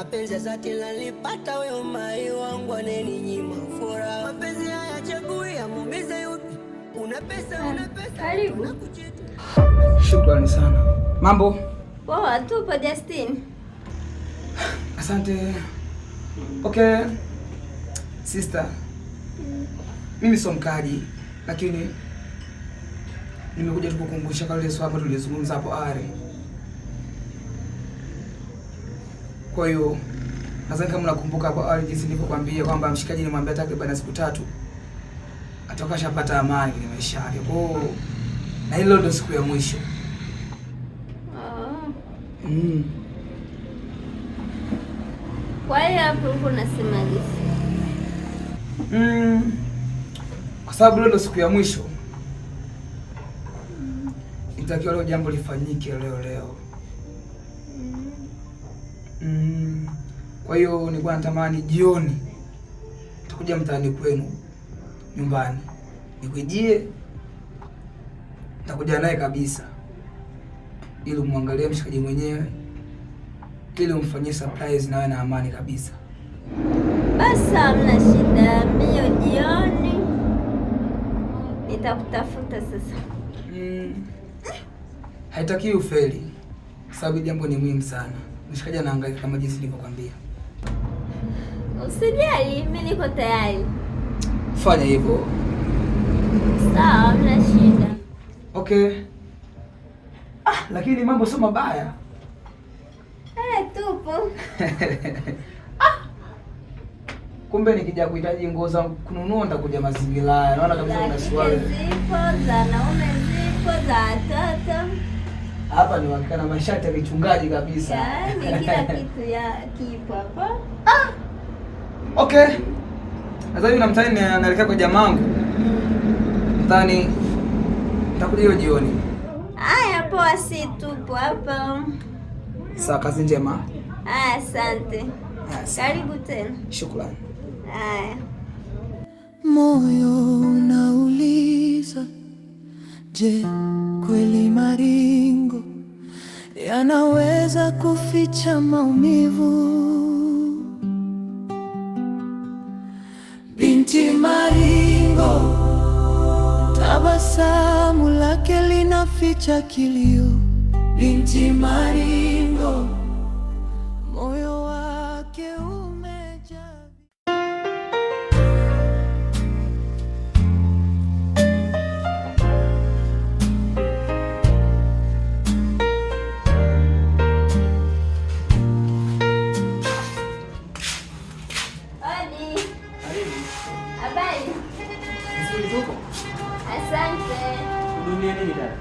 Mapenzi ya dhati nalipata huyo mai wangu aneninyima furaha. Mapenzi haya chagui amuumize yupi? Una pesa, una pesa, Karibu. unakuchiti. Shukrani sana. Mambo? Poa, tupo Justin. Asante. Okay. Sister. Mimi sio mkaji, lakini nimekuja tu kukumbusha kwa ile swala tulizungumza hapo awali. Kwa hiyo nadhani kama unakumbuka hapo awali jinsi nilivyokuambia kwamba mshikaji nimwambia takriban siku 3 atakuwa ashapata amani kwenye maisha yake. Kwa hiyo na hilo ndio siku ya mwisho. Oh. Kwa hiyo hapo uko unasemaje? Kwa sababu leo ndio siku ya mwisho, itakiwa leo jambo lifanyike leo leo. Kwa hiyo nilikuwa natamani jioni nitakuja mtaani kwenu nyumbani nikujie, nitakuja naye kabisa ili umwangalie mshikaji mwenyewe, ili umfanyie surprise nawe na amani kabisa. Basi hamna shida, mimi jioni nitakutafuta sasa. Haitakiwi ufeli, sababu jambo ni muhimu sana. Mshikaji anahangaika kama jinsi nilivyokuambia. Usijali, mimi niko tayari. Fanya hivyo. Sawa, hamna shida. Okay. Ah, lakini mambo sio mabaya. Tupo. Ah. Kumbe nikija kuhitaji nguo za kununua nitakuja mazingira haya. Naona kabisa kuna swali. Zipo za wanaume, zipo za watoto. Hapa ni wakana mashati ya kichungaji kabisa. Yaani kila kitu ya kipo hapa. Ah. Okay. Nadhani na mtani naelekea kwa jamangu. Mtani nitakuja hiyo jioni. Haya, poa, si tupo hapa. Sawa, kazi njema. Haya, asante. Karibu tena. Shukrani. Haya. Moyo unauliza, je, kweli maringo yanaweza kuficha maumivu? Binti Maringo, tabasamu lake linaficha kilio. Binti Maringo, moyo wake umejaa. Hodi. Habari? Nzuri, tuko. Asante. Hudumia nini dada?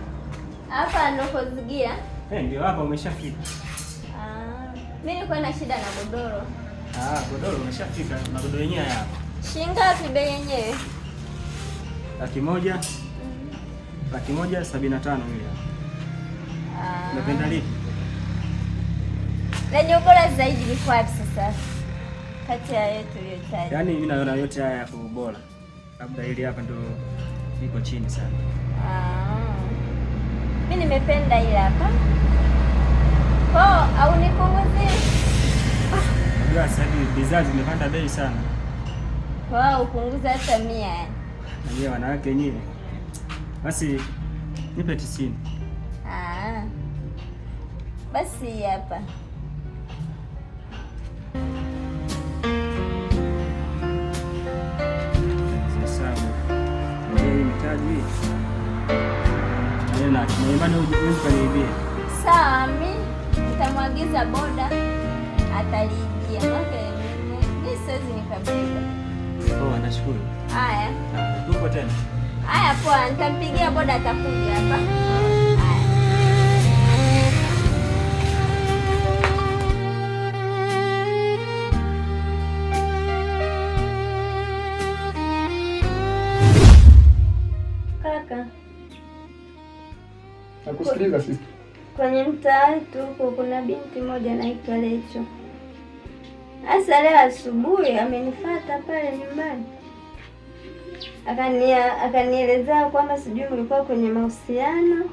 Hapa ndo Kozigia. Ndio hapa umeshafika. Ah, mimi nilikuwa na shida na godoro. Ah, godoro umeshafika. Na godoro yenyewe hapa. Shilingi ngapi bei yenyewe? 100,000. 175,000 ile hapa. Ah. Unapenda lipi? Lenye ubora zaidi ni wapi sasa? Kati ya yote uliyotaja. Yaani mimi naona yote haya yako ubora. Labda hili hapa ndo liko chini sana. Ah. Mimi nimependa ile hapa. Kwa au nipunguzie? Unajua sasa hivi bidhaa zimepanda bei sana. Kwa upunguze hata 100. Na nyie wanawake nyie. Basi nipe 90. Ah. Basi hapa. Sasa ndio mtaji. Na imani huwezi kuniibia. Sawa, mimi nitamwagiza boda ataliibia. Okay, mimi siwezi nikabeba. Poa, nashukuru. Haya. Tupo tena. Haya, poa, nitampigia boda atakuja hapa. Haya. Kaka. Nakusikiliza sister. Kwenye mtaa wetu huko kuna binti moja anaitwa Lecho. Sasa leo asubuhi amenifuata pale nyumbani. Akanielezea kwamba sijui mlikuwa kwenye mahusiano.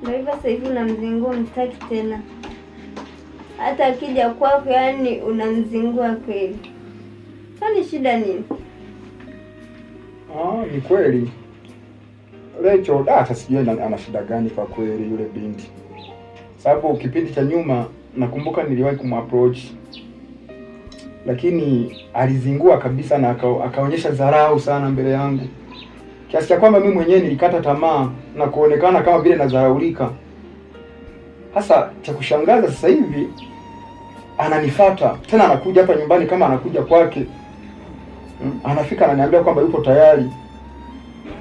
Ndio hivyo sasa hivi unamzingua mtaki tena. Hata akija kwako, yani unamzingua kweli. Kwani shida nini? Ah, ni kweli. Lecho hata sijui ana shida gani kwa kweli yule binti. Sababu kipindi cha nyuma nakumbuka niliwahi kumapproach, lakini alizingua kabisa na akaonyesha dharau sana mbele yangu, kiasi cha kwamba mimi mwenyewe nilikata tamaa na kuonekana kama vile nadharaulika. Hasa cha kushangaza sasa hivi ananifuata tena, anakuja hapa nyumbani kama anakuja kwake. Anafika ananiambia kwamba yupo tayari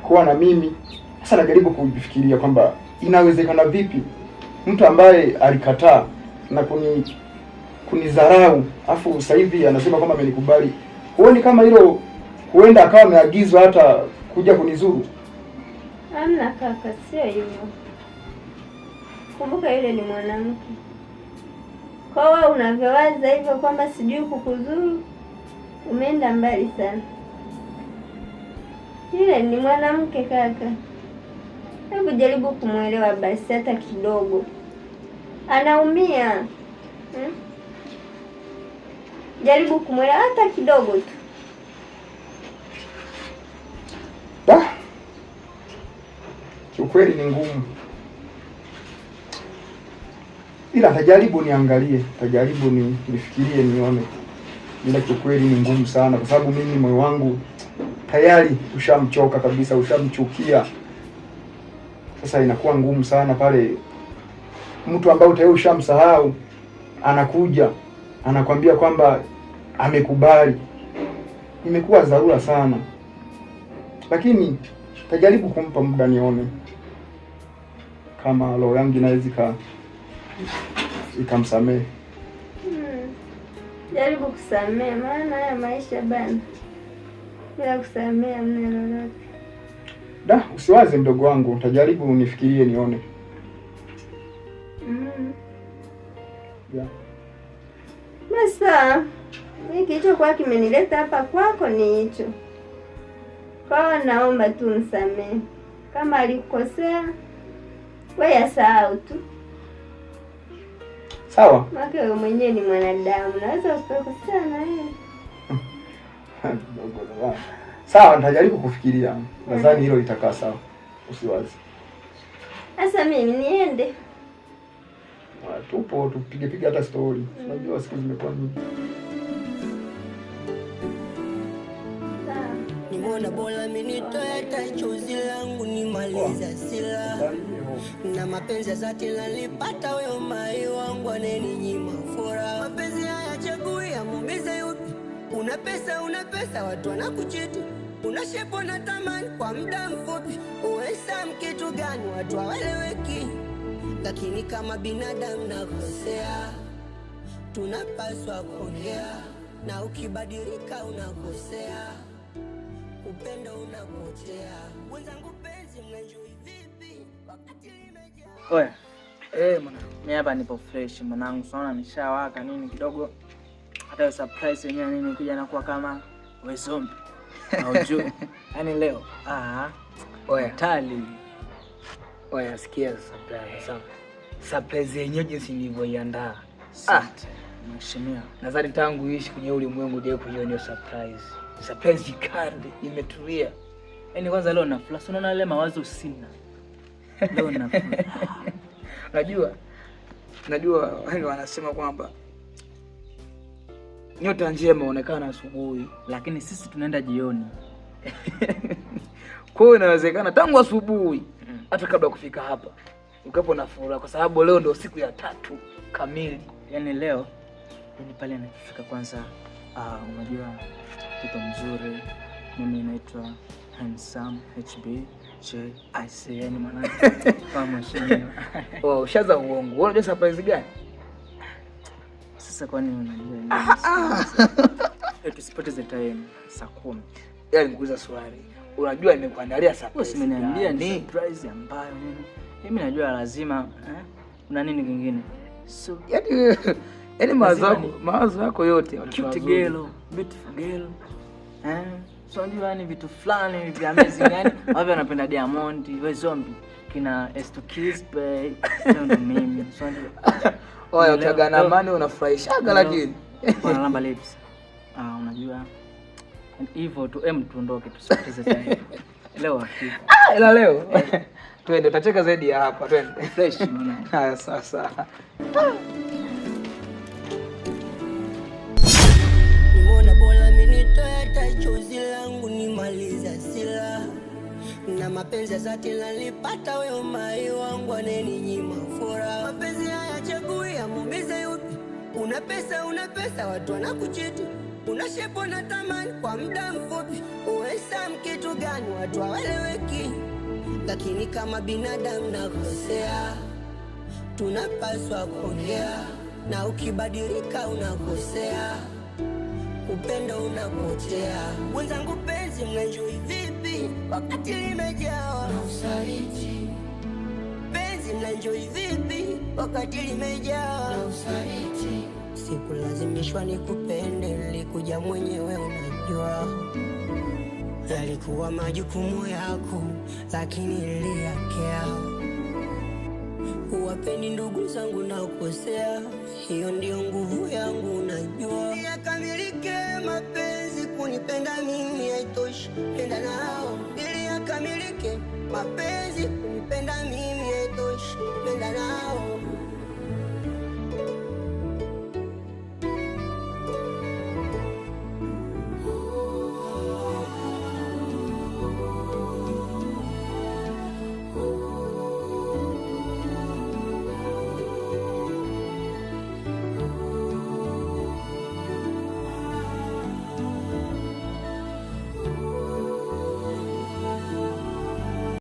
kuwa na mimi. Sasa najaribu kujifikiria kwamba inawezekana vipi mtu ambaye alikataa na kunidharau afu sasa hivi anasema kwamba amenikubali. Huoni kama hilo huenda akawa ameagizwa hata kuja kunizuru? Hamna kaka, sio hivyo. Kumbuka yule ni mwanamke. Kwa wewe unavyowaza hivyo kwamba sijui kukuzuru, umeenda mbali sana. Yule ni mwanamke kaka. Hebu jaribu kumwelewa basi hata kidogo. Anaumia. Jaribu kumwelewa hata kidogo tu. Da, kiukweli ni ngumu, ila tajaribu niangalie, tajaribu nifikirie, nione, ila kiukweli ni ngumu sana, kwa sababu mimi moyo wangu tayari ushamchoka kabisa, ushamchukia. Sasa inakuwa ngumu sana pale mtu ambaye tayari ushamsahau anakuja anakwambia kwamba amekubali. Imekuwa dharura sana, lakini tajaribu kumpa muda nione kama roho yangu inaweza ikamsamehe. Jaribu kusamehe, maana haya maisha bana, bila kusamehe hamna lolote. Da, usiwaze mdogo wangu, tajaribu nifikirie nione. Yeah. Basi mimi kilichokuwa kimenileta hapa kwako ni hicho. Kwa hiyo naomba tu msamehe. Kama alikukosea, wewe yasahau tu. Sawa. Maana wewe mwenyewe ni mwanadamu, naweza ukakosea na yeye. Sawa, nitajaribu kufikiria. Nadhani hilo litakaa sawa. Usiwaze. Sasa mimi niende. Tupo tupige piga hata story. Unajua siku zimekuwa nyingi. Nimeona bora mimi nitoe hata chozi langu nimaliza sila. Na mapenzi ya dhati nalipata wewe mai wangu aneninyima furaha. Mapenzi haya chagui amuumize yupi. Una pesa watu wanakuchiti. Una shepo na tamani kwa muda mfupi. Uwesa mkitu gani watu hawaeleweki. Lakini kama binadamu nakosea, tunapaswa kuongea. Na ukibadilika unakosea, upendo unapotea. Wenzangu penzi mnajui vipi wakati limejaa. Oya. Mwanangu. Mimi hapa nipo fresh mwanangu, unaona nishawaka nini kidogo. Hata surprise yenyewe nini kuja na kuwa kama we zombie. Haujui. Yaani leo Oya. Tali. Oya, sikia surprise sawa. Surprise yenyewe jinsi nilivyoiandaa. Mheshimiwa. Nadhani tangu ishi kwenye ulimwengu hujawahi kuiona hiyo surprise. Surprise kali imetulia. Yaani kwanza leo na furaha, unaona ile mawazo sina. Leo na furaha. Unajua wale wanasema kwamba nyota njema huonekana asubuhi, lakini sisi tunaenda jioni. Kwa hiyo inawezekana tangu asubuhi hata kabla kufika hapa ukapo na furaha, kwa sababu leo ndio siku ya 3 kamili. Yaani leo yani pale nikifika kwanza, unajua mtoto mzuri, mimi naitwa Handsome HBJIC, yani mwanangu kama mheshimiwa. Oh, ushaza uongo. Wewe unajua surprise gani? Sasa kwani unajua nini? Tusipoteze time, saa 10. Yaani nikuuliza swali. Unajua nimekuandalia surprise. Usiniambie ni surprise ambayo nini? Mimi najua lazima una nini kingine. So yaani mawazo yako yote cute girl, beautiful girl. So unajua yani vitu fulani vya amazing yani. Wapi wanapenda Diamond, we zombie, kina S2 Kiss pay, ndio mimi. So unajua. Oya, ukiaga na amani unafurahishaga lakini. Wanalamba lips. Ah, unajua. Hivyo tu em tuondoke tusipoteze time. Leo hakika. Ah, ila leo. Twende, utacheka zaidi ya hapa, twende. Fresh mwanangu. Haya, sawa sawa. Nimeona bora mimi nitoe hata chozi langu nimalize hasira na mapenzi ya dhati nalipata wewe mai wangu aneninyima furaha. Mapenzi haya chagui amuumize yupi? Una pesa, una pesa, watu wanakuchiti. Una shepo na tamani kwa muda mfupi, uwesa kitu gani? Watu hawaeleweki, lakini kama binadamu nakosea, tunapaswa kuongea, na ukibadilika unakosea upendo unapotea. Wenzangu, penzi mnaenjoy vipi wakati limejawa na usaliti? Penzi mnaenjoy vipi wakati limejawa na usaliti? Sikulazimishwa nikupende, nilikuja mwenyewe, unajua yalikuwa majukumu yako, lakini niliyakea. Huwapendi ndugu zangu na kukosea, hiyo ndiyo nguvu yangu, unajua. Yakamilike mapenzi, kunipenda mimi haitoshi, penda nao ili yakamilike mapenzi, kunipenda mimi haitoshi, penda nao.